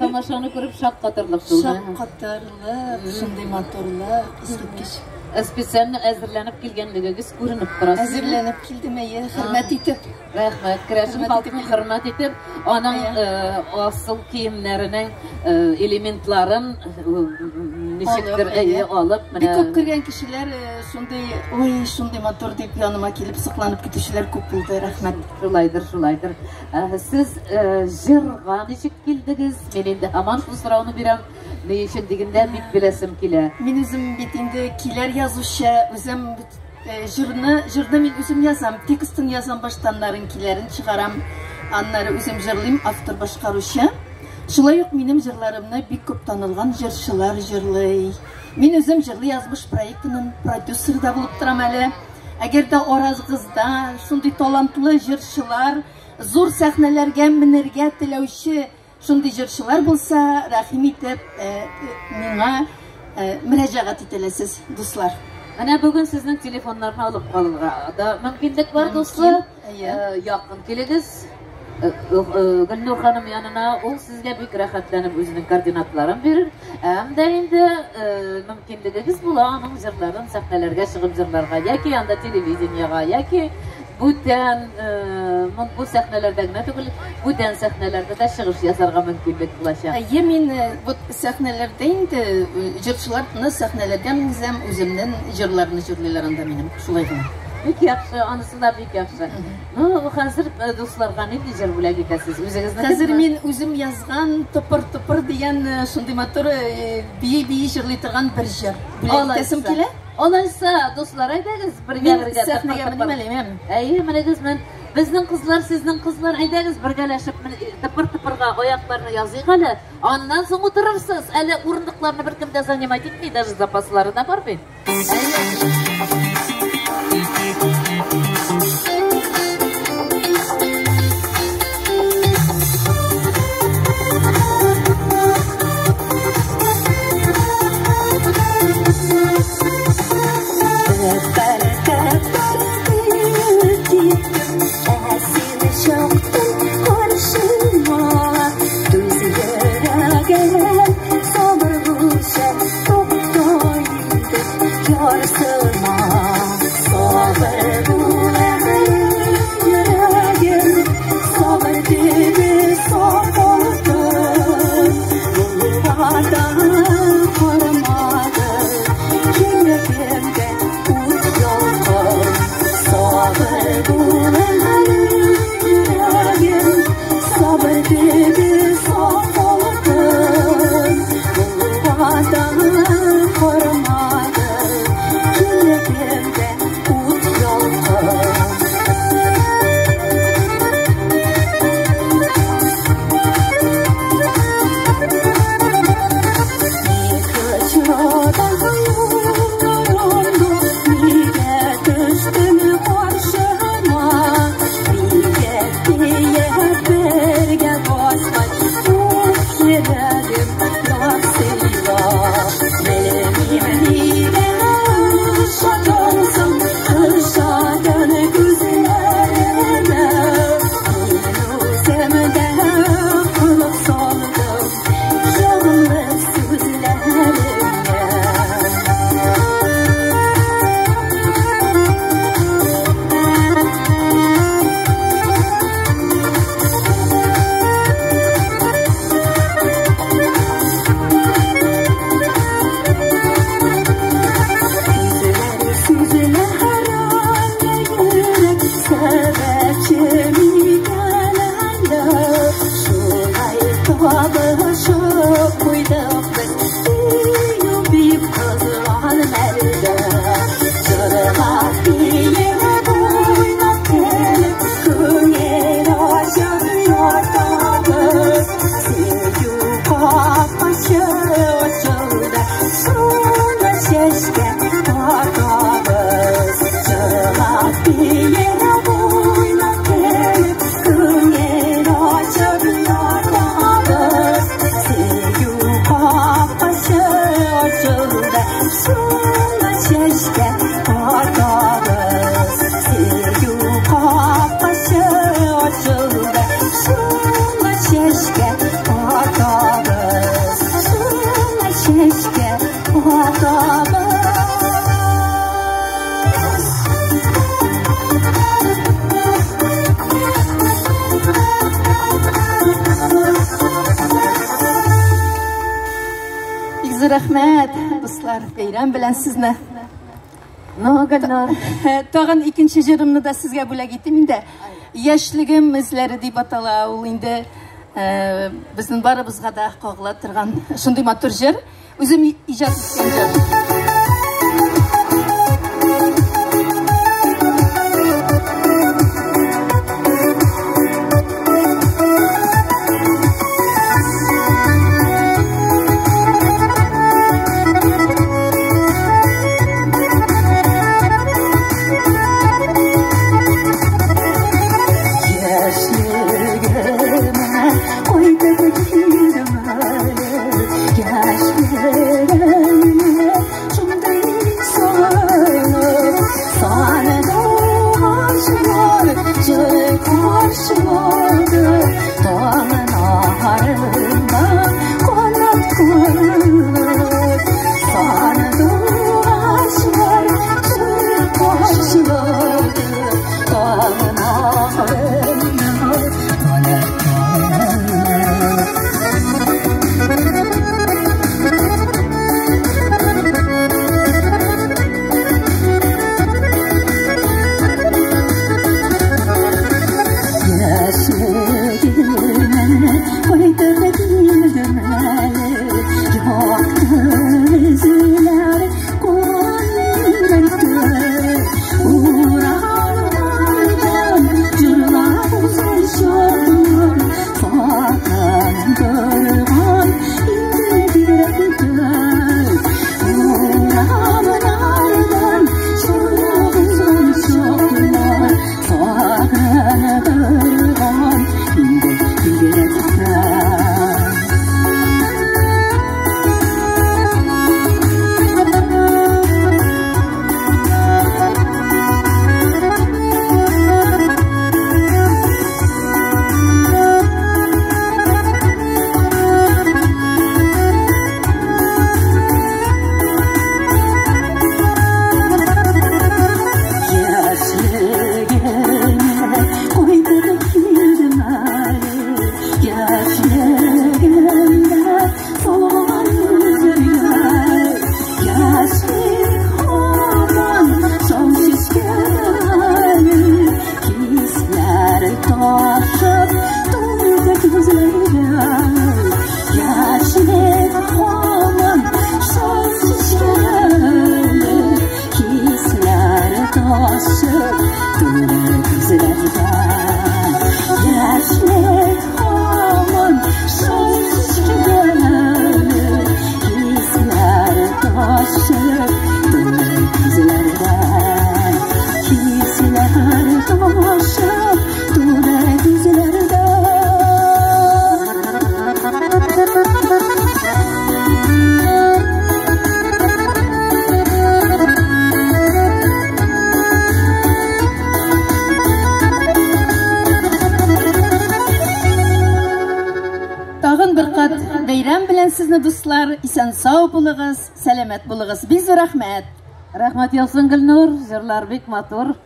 Тамашаны күреп шаккатырлык шул. Шаккатырлык, шундый матурлык, искиткеч. Специально әзерләнеп килгәнлегегез күренеп тора. Әзерләнеп килдем, әйе, хөрмәт итеп. Рәхмәт, керәшен халкын хөрмәт итеп, аның асыл киемнәренең элементларын ничектер әйе алып, менә. Бик күп кергән кешеләр шундый, ой, шундый матур дип яныма килеп сокланып китүчеләр күп булды, рәхмәт. Шулайдыр, шулайдыр. Сез җырга ничек килдегез? Мин инде һаман шул сорауны бирәм. Ни өчен дигәндә бик беләсем килә. Мин үзем бит инде киләр язучы, үзем җырны, җырны мин үзем язам, текстын язам башта, аннарын киләрен чыгарам, аннары үзем җырлыйм, автор башкаручы. Шулай ук минем җырларымны бик күп танылган җырчылар җырлый. Мин үзем Җырлы язмыш проектының продюсеры да булып торам әле. Әгәр дә арагызда шундый талантлы җырчылар, зур сәхнәләргә менергә теләүче шундый җырчылар булса, рәхим итеп, миңа мөрәҗәгать ителәсез, дуслар. Менә бүген сезнең телефоннарны алып калырга да мөмкинлек бар, дуслар. Якын килегез. Гөлнур ханым янына, ул сезгә бик рәхәтләнеп үзенең координатларын бирер. Һәм дә инде мөмкинлегегез була аның җырларын сәхнәләргә чыгып җырларга, яки анда телевидениега, яки бүтән бу сәхнәләрдә генә түгел, бүтән сәхнәләрдә дә чыгыш ясарга мөмкинлек булачак. Әйе, мин вот сәхнәләрдә инде җырчыларны сәхнәләргә менгезәм, үземнең җырларны җырлыйлар анда минем, шулай гына. Бик яхшы, анысы да бик яхшы. Ну, хәзер дусларга нинди җыр бүләк итәсез? Үзегезнеке? Хәзер мин үзем язган Тыпыр-тыпыр дигән шундый матур бии-бии җырлый торган бер җыр бүләк итәсем килә. Алайса, дуслар, әйдәгез бергә-бергә. Мин сәхнәгә меним әле, мәм. Әйе, менегез, мен. Безнең кызлар, сезнең кызлар, әйдәгез бергәләшеп тыпыр-тыпырга аякларны языйк әле. Аннан соң утырырсыз. Әле урындыкларны беркем дә занимать итми, даже запаслары да бар бит. Бик зур рәхмәт, дуслар, бәйрәм белән сезне. Ну, Гөлнур. Тагын икенче җырымны да сезгә бүләк итим инде. Яшьлегем эзләре дип атала ул инде. Безнең барыбызга да кагыла торган шундый матур җыр. Үзем иҗат иткән җыр. Яшьлегемә кайтып килдем әле, яшьлегемне шундый сагынып, сандугачлар җыр каршылады, таңнарында канат куеп, сандугачлар җыр каршылады, таңнарында канат куеп. Яшьлегемә кайтып килдем әле, якты эзләр күңелдә, урамнардан җырлап узган чаклар сагындырган инде бигрәк тә. Урамнардан җырлап узган чаклар сагындырган инде бигрәк тә. Яшьлегемә кайтып килдем әле, яшьлегемдә салган үземә, яшьлек һаман шау чәчкәле, хисләр ташып тулды күзләргә, яшьлек һаман шау чәчкәле, хисләр ташып тулды күзләргә, яшьлек һаман шау чәчкәле, хисләр ташып тулды күзләргә, хисләр ташып тулды күзләргә. Тагын бер кат бәйрәм белән сезне, дуслар, исән сау булыгыз, сәламәт булыгыз. Бик зур рәхмәт. Рәхмәт яусын, Гөлнур. Җырлар бик матур.